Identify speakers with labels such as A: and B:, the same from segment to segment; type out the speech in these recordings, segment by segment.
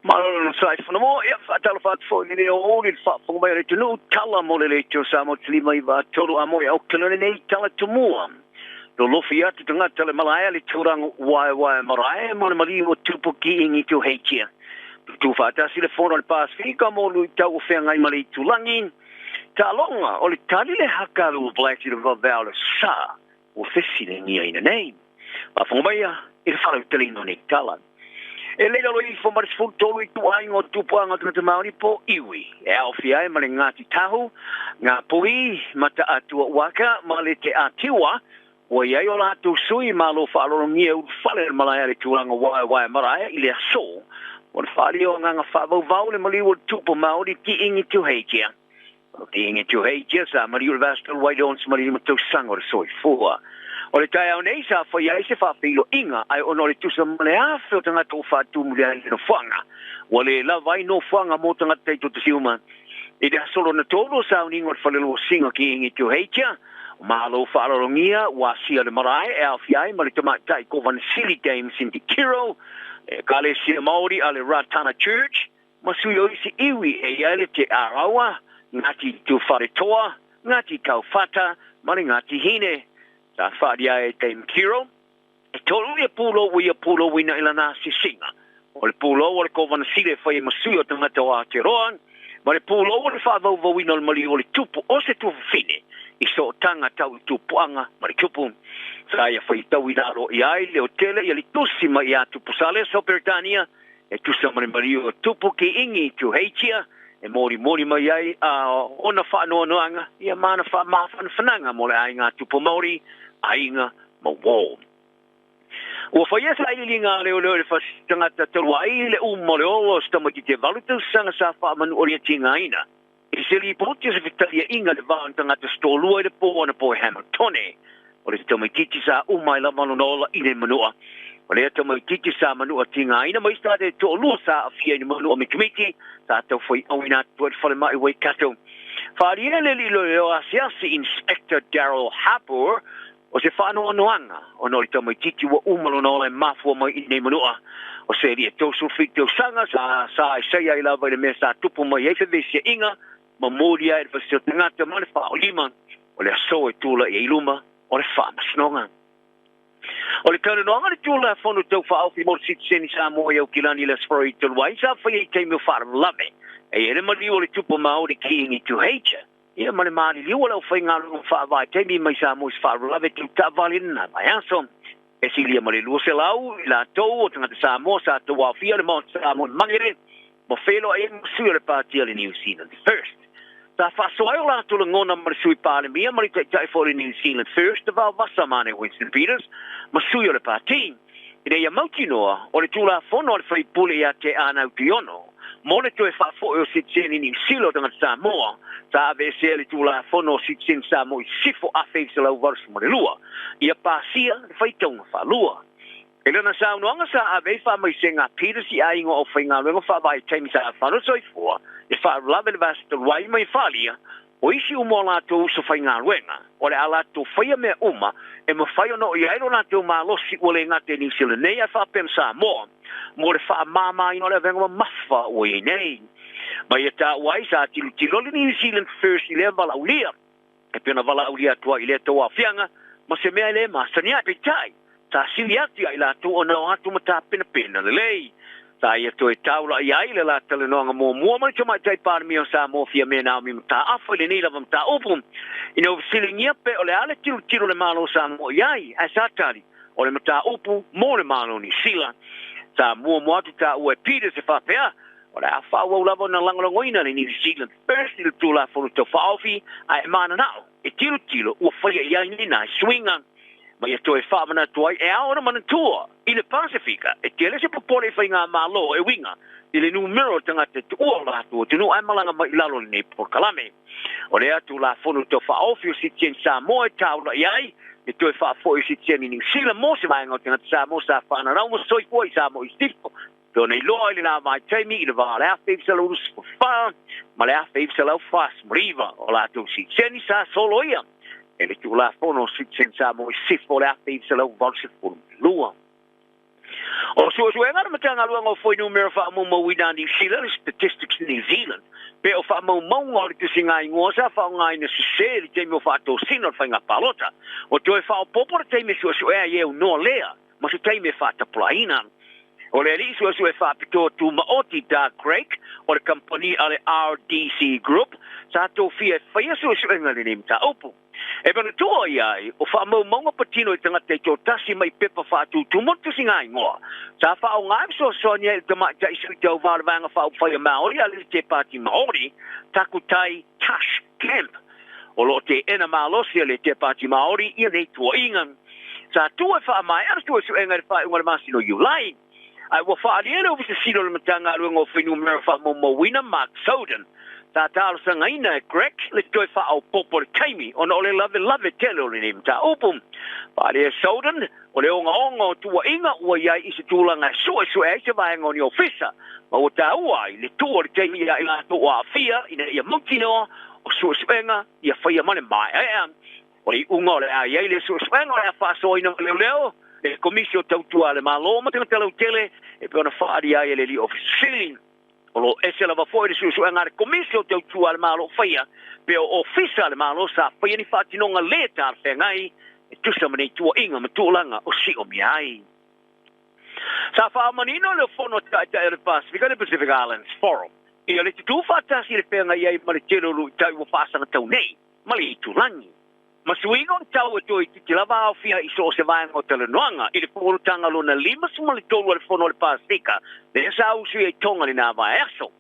A: Malo sai fana ia whaatalo whaatfo i le o le whaafonga mai o le tunu tala mo le leitio sa mo te lima i tolu a mo e aukalone nei tala tumua. Lo lofi atu tangata le malaia le tūrango wae wae marae mo le mali o tupu ki ingi tū heitia. Tu whaatasi le fono le Pasifika mo lui tau o whengai ma le itulangi. Talonga o le tali le hakalu o Black i le vavao le sa o fesile ngia ina nei. Whaafonga mai i le whalau telino nei tala. E leila lo ifo ma le 13 i tuaiga o tupuaga tagata Māori po iwi. E aofia ai ma le Ngāti Tahu, Ngā Puhi, Mata Atua Waka, ma le Te Atiwa, ua iai o latou sui ma lo faalologia ulufale le malae le tulaga waewae marae i le aso. O le faalia o agaga faavauvau le maliu o le tupu Māori Kiingi Tuheitia. O Kiingi Tuheitia sa maliu le vastal wai le 65 tausaga o le soifua. O le taeao nei sa fai ai se faafeiloaiga ai ona o le tusa ma le afe o tagata o faatumu le ai le nofoaga. Ua lē lava ai nofoaga mo tagata taitotasiuma. I le aso lona tolu o sauniga o le faleluasiga Kiingi Tuheitia, o malo faalologia ua asia le marae e aofia ai ma le tamaitai Kovanasili Dame Cindy Kiro, e Ekalesia Māori a le Ratana Church, ma sui o isi iwi e iai le Te Arawa, Ngāti Tūwharetoa, Ngāti Kauwhata, ma le Ngāti Hine. Sa whaaria e Dame Kiro, e tolu ia pūlo ua ia pūlo uina i lana asiasiga. O le pūlou o le Kovanasili e fai e masui o tagata o Aotearoa, ma le pūlou o le faavauvauina o le maliu o le tupu o se tufafine i sootaga tau i tupuaga ma le tupu. Sa ia faitau i lalo i ai le otele ia le tusi mai ia Tupu Saleso Peretania e tusa ma le maliu o tupu ki ingi Tuheitia e molimoli mai ai a ona faanoanoaga ia ma ana faamafanafanaga mo le aiga tupu Māori, aiga ma uō. Ua faia sailiiliga a leoleo i le fasi tagata talu ai le uma o le olo o se tamaitiiti e 8 tausaga sa faamanualia tigaina i se lipoti o se fetaliaiga i le va o ni tagata se toalua i le pō anapo e Hamiltone. O le tamaitiiti sa uma ai lava lona ola i le manua. O lea tamaitiiti sa manua tigaina ma isi tagata e toalua sa aafia i ni manua mitimiti sa taufaiauina atu ai le falemai Waikato. Faaalia le alii loeo asiasi Inspector Daryl Harper o se faanoanoaga ona o le tamaitiiti ua uma lona ola e mafua mai i nei manua. O se alii e 37 tausaga sa sa isaia ai lava i le mea sa tupu mai ai fevesiaiga ma moli ai le fasio tagata ma le faaolima o le aso e tula'i ai luma o le faamasinoga. O le talanoaga le Tulafono Tau Faaofi mo le Sitiseni Samoa i Aukilani i le Aso Faraile talu ai sa faia i taimi o faalavelave. E i ai le maliu o le tupu Māori Kiingi Tuheitia ia ma le maliliu o le aufaigaluega faavaitaimi mai Samoa i se faalavelave tau taavale i lena vaiaso. E silia ma le 200 i latou o tagata Samoa sa tauaofia le Maota Samoa i Mangere ma feiloai ai ma sui o le Pāti a le New Zealand First. Sa faasoa ai o latou lagona ma le Sui Palemia ma le Taitai foi o le New Zealand First Vaovasa Mane Winston Peters ma sui o le Pāti. Ina ia mautinoa o le Tulafono a le Faipule ia Te Anau Tuiono mo le toe faafo'i o sitiseni Niu Sila o tagata Samoa, sa aveesea le Tulafono o Sitiseni Samoa i Sisifo 1982 ia pasia le faitauga faalua. I lana saunoaga sa ave ai faamaisega a Peters i aiga o aufaigaluega faavaitaimi sa fano soifua e faalavelave le vasa talu ai mai faaalia o isi uma o latou uso faigaluega o le a latou faia mea uma e mafai ona oo i ai lo latou malosi ua le gata i Niu Sila nei ae faapea ma Samoa mo le faamamaina o le avega mamafa ua i ai nei. Ma ia taua ai sa tilotilo le New Zealand First i lea valaaulia e pei ona valaaulia atu ai i lea tauaofiaga ma se mea e le masani ai. Peitai, sa sili atu ia i latou ona o atu ma tapenapena lelei. Sa ia toe taula'i ai le la talanoaga muamua ma le Tamaitai Palemia o Samoa Fiamē Naomi Mataafa i lenei lava mataupu. Ina ua fesiligia pe o le a le tilotilo le Malo o Samoa i ai, ae sa tali, o le mataupu mo le Malo o Niu Sila. Sa muamua atu taua e Peters e faapea, o le a faaauau lava ona lagolagoina le New Zealand First i le Tulafono Tau Faaofi, ae e mananao e tilotilo ua faia i ai ni nai suiga. Ma ia toe faamanatu ai e ao ona manatua i le Pasifika e tele se popole i faigamalo e uiga i le numera o tagata e tuua o latou atunuu ae malaga mai i lalo o lenei polokalame. O lea Tulafono Tau Faaofi o Sitiseni Samoa e taula'i ai le toe faafoi o sitiseni Niu Sila mo se vaega o tagata Samoa sa fananau ma soifua i Samoa i Sisifo pei ona iloa i lena vaitaimi i le va o le 1924 ma le 1949 o latou sitiseni sa soloia e le Tulafono o Sitiseni Samoa i Sisifo o le 1982. O suesuega le Matagaluega o Fuainumera Faamaumauina a Niu Sila, le Statistics New Zealand, pe o faamaumauga o le tusigaigoa sa faaaogaina sesē i le taimi o faatosina o le faiga palota. Ua toe faaopoopo le taimi e suesuea ai e aunoa lea ma se taimi e faatapulaaina. O le alii suesue faapitoa tumaoti Doug Craig o le kamupani a le RDC Group sa tofia e faia suesuega i lenei mataupu. E manatua i ai, o faamaumauga patino i tagata taitoatasi mai pepa faatutumu o le tusigaigoa sa faaaoga e fesoasoani ai i le tamaitai sui tauva o le Vaega Faaupufai a Maori a le Te Pāti Maori, Takutai Tash Kemp. O lo o teena malosi e le Te Pāti Maori ia nei tuuaiga. Sa tuu e faamaea le suesuega i le faaiuga o le masina o Iulai, ae ua faaalia e le Ofisa Sili o le Matagaluega o Fuainumera Faamaumauina, Mark Soden, sa talosagaina e Grech le toe faaopoopo o le taimi ona o le lavelave tele o lenei mataupu. Faaalia e Soden, o le ogaoga o tuuaiga ua i ai i se tulaga e suesue ai se vaega o ni ofisa, ma ua taua ai le tuu o le taimi ia i latou o aafia ina ia mautinoa o suesuega ia faia ma le maeaea. O le iuga o le a i ai le suesuega o le a faasoaina ma leoleo le Komisi o Tautua a le Malo ma Tagata Lautele e pei ona faaalia ai e le Alii Ofisa Sili. O lo o ese lava foi le suesuega a le Komisi o Tautua a le Malo faia pe o ofisa a le Malo sa faia ni faatinoga le talafeagai e tusa ma nei tuuaiga ma tulaga o siomia ai. Sa faamanino le Fono Taitai o le Pasefika, le Pacific Islands Forum, ia le tutū faatasi i le feagai ai ma le tele o luitau ua faasagatau nei ma le itulagi. Ma suiga o le tau e toeitiiti lava aofia i so o se vaega o talanoaga i le fonotaga lona 53 a le Fono a le Pasefika, lea sa usu ai Tonga i lena vaiaso.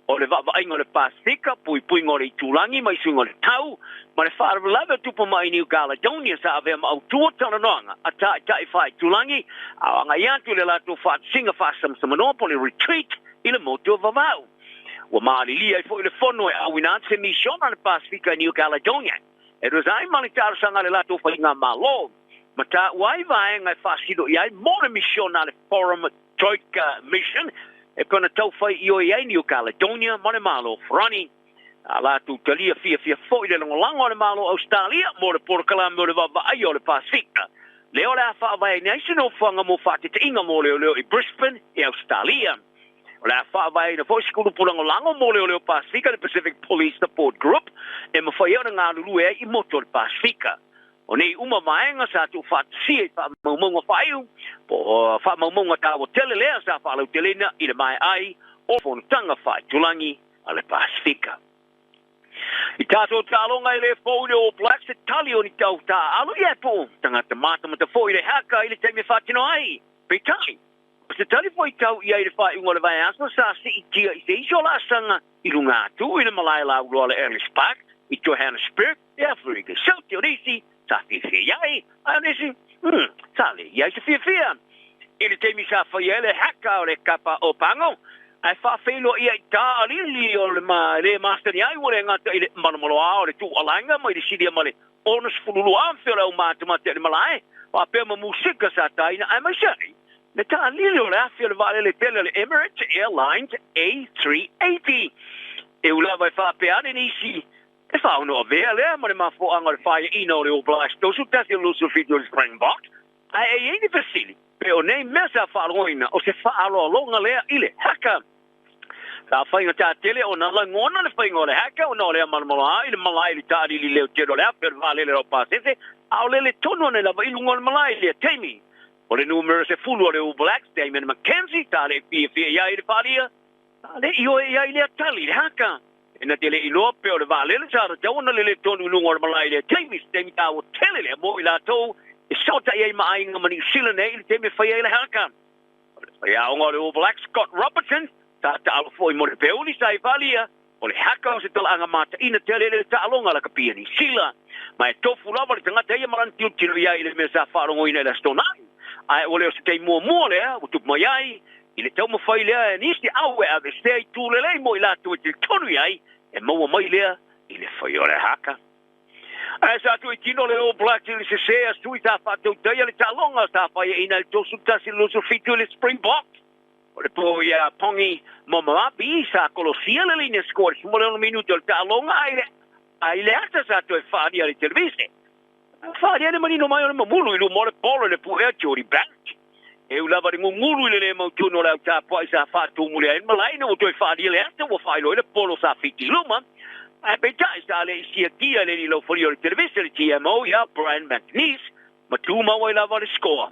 A: O le vaavaaiga o le Pasefika, puipuiga o le itulagi mai suiga o le tau, ma le faalavelave o tupu mai i New Caledonia sa avea ma autu o talanoaga a taitai faaitulagi a o agai atu i le latou faatasiga faasamsamanoa po o le retreat i le motu o Vavau. Ua malilie ai foi le fono e auina atu se misiona a le Pasefika i New Caledonia e tusa ai ma le talosaga a le latou faigamalo. Ma taua ai vaega e faasino i ai mo le misiona a le Forum Troika Mission e pei ona taufai ioe ai New Caledonia ma le Malo Farani. A latou talia fiafia foi le lagolago a le Malo Ausetalia mo le polokalame o le vaavaaia o le Pasefika, lea o le a faavaeina ai se nofoaga mo faateteiga mo leoleo i Brisbane i Ausetalia. O le a faavaeina foi se kulupu lagolago mo leoleo Pasefika, le Pacific Police Support Group, e mafai ai ona galulue ai i motu o le Pasefika. O nei uma vaega sa tuufaatasia i faamaumauga faaiu po o faamaumauga taua tele lea sa faalauteleina i le maea ai o fonotaga faaitulagi a le Pasefika. I tātou taaloga e le fou i le All Blacks e tali o ni tau taaalo ia e po o tagata matamata foi i le haka i le taimi e faatino ai. Peitai, o se tali foi tau i ai i le faaiuga o le vaiaso sa siitia i se isi o laasaga i luga atu i le malae lauloa o le Ellis Park i Johannesburg e Aferika Saute. O nisi sa fiafia i ai, ae o nisi, sa le i ai se fiafia. I le taimi sa faia ai le haka o le kapa o Pango, ae faafeiloai ai tā alili o le ma le masani ai ua le gata i le malomaloa o le tuualaga mai le silia ma le 62,000 o le au matamata i le malae, faapea ma musika sa taina aemaise ai le taalili o le afi o le vaalele tele o le Emirates Airlines A380. E ū lava e faapea ane nisi e faaono avea lea ma le mafuaaga o le faiaina o le All Blacks 31-27 o le Springboks, ae e i ai ni fesili pe o nei mea sa faalogoina o se faaaloaloga lea i le haka. Sa faigata tele ona lagona le faiga o le haka ona o lea malomaloa i le malae i le taalili leo tele o le afi o le vaalele laupasese, a o lele tonu ane lava i luga o le malae i lea taimi. O le numera 10 o le All Blacks, Damian McKenzie, sa le i fiafia i ai i le faaalia, sa le i oe i ai lea tali i le haka. E na te le iloa pe o le vaalele sa tatau ona lele tonu i luga o le malae i lea taimi, se taimi taua tele lea mo i latou e soata'i ai ma aiga ma Niu Sila nei i le taimi e fai ai le haka. O le faiaoga o le All Blacks, Scott Robertson, sa taalo foi mo le peuli sa i faaalia, o le haka o se talaaga mataina tele i le taaloga lakapi a Niu Sila. Ma e tofu lava le tagata ia ma lana tilotilo i ai i le mea sa faalogoina i le Aso Toonai. Ae ua le o se taimi muamua lea ua tupu mai ai i le taumafai lea e nisi au e avesea i tu lelei mo i latou e tilotonu i ai e maua mai lea i le fai o le haka. Ae sa tuitino le All Blacks i le sesē a sui sa faatautaia le taaloga sa faiaina i le 31-27 i le Springboks. O le po ia Pongi Momalapi sa kolosia le line score i le 16 minute o le taaloga a i le ata sa toe faalia i le televise. Faalia le manino mai o le mamulu i luma o le polo i le puea Jody Barrett. E ulava le gugulu i le lē mautonu o le autapua'i sa fa'atumu ai malae ina ua toe fa'alia le ata ua fa'ailoa ai le polo sa fiti i luma. Ae peita'i sa le'i siakia le alii laufalia o le televisa le TMO ia Brian McNeese ma tumau ai lava le scoa.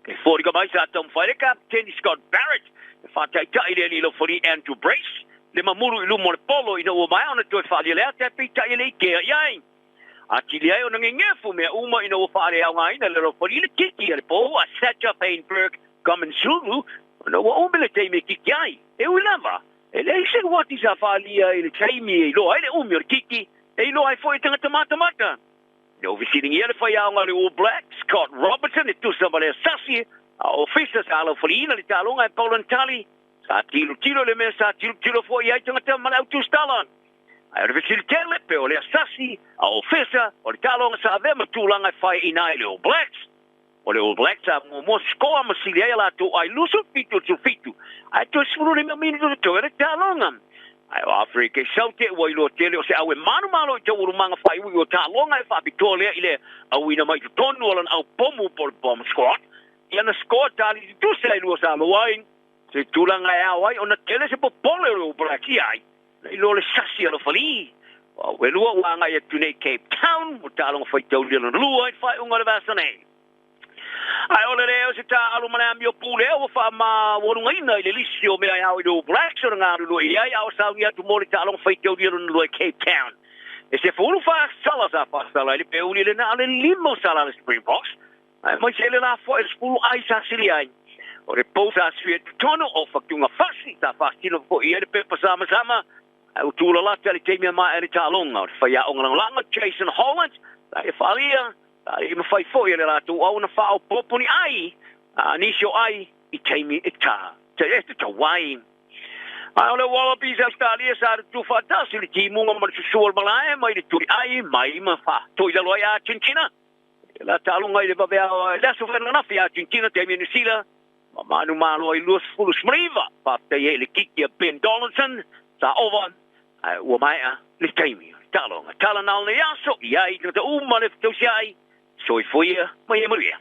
A: E foliga mai sa taumafai le kapeteni Scott Barrett e fa'ata'ita'i le alii laufali Andrew Brace le mamulu i luma o le polo ina ua maea ona toe fa'alia le ata, ae peita'i e le'i kea i ai. Atili ai ona gegefu mea uma ina ua fa'aleaogāina le laufali le kiki a le pou a Sacha Feinberg Gomen-Zulu ona ua umi le taimi e kiki ai. E ui lava e leai se uati sa fa'alia i le taimi e iloa ai le umi o le kiki, e iloa ai fo'i e tagata matamata. Na fesiligia le faiaoga le All Black Scott Robertson e tusa ma le asasi a ofisa sa alaufaliina le taloga e Paulan Tali sa tilotilo le mea sa tilotilo fo'i ai tagata ma le autusitala. Ae o le fesili tele pe o le asasi a ofisa o le taloga sa avea ma tulaga e fai ina ai le All Blacks. O le All Blacks sa muamua sikoa ma sili ai a latou ai 27-17, ae toe 15 minute totoe le taloga. Ae o Afrika i Saute ua iloa tele o se au e manumalo i taualumaga faaiuiu o taaloga e faapitoa lea i le auina mai totonu o lana aupomu po o le bomb squad. Ia na scoa tali tutusa e lua sa maua ai se tulaga e ao ai ona tele se popole o le All Blacks i ai na iloa le sasi a lofalī. O e lua ua agai atu nei Cape Town mo taaloga faitaulia lona lua i le faaiuga o le vasa nei. Ae o le lē o se tā'alo ma le amio pulea ua fa'amaualugaina i le lisi o mea e ao i le All Blacks ona galulue i ai a o sauni atu mo le taaloga faitaulia lona lua i Cape Town. E se fulu fa'asala sa fa'asala ai le peuli le na o le lima o sala a le Springboks, ae mai se le lafoa i le 10 ai sa sili ai. O le pou sa sui e totonu o fatuga fasi sa fa'asino fo'i ai le pepa samasama, ae ua tulalata le taimi a mae'a le taaloga. O le faiaoga lagolago Jason Holland sa ia fa'alia sa i mafai fo'i e le latou au ona fa'aopopo ni ai a nisi o ai i taimi e tā e tatau ai. Ae o le Wallabies Australia sa tutu fa'atasi le timuga ma le susua o le malae mai le tuli ai mai ma fa'atoilalo ai Argentina. La taaloga i le vaveao le aso fananafi Argentina taimi e Nusila ma manu malo ai 29. Fa'afetai ai le kiki a Ben Donaldson sa ova, ae ua maea le taimi taaloga tala na o le aso i ai tagata uma le fetausia'i. Soifuia ma ia manuia.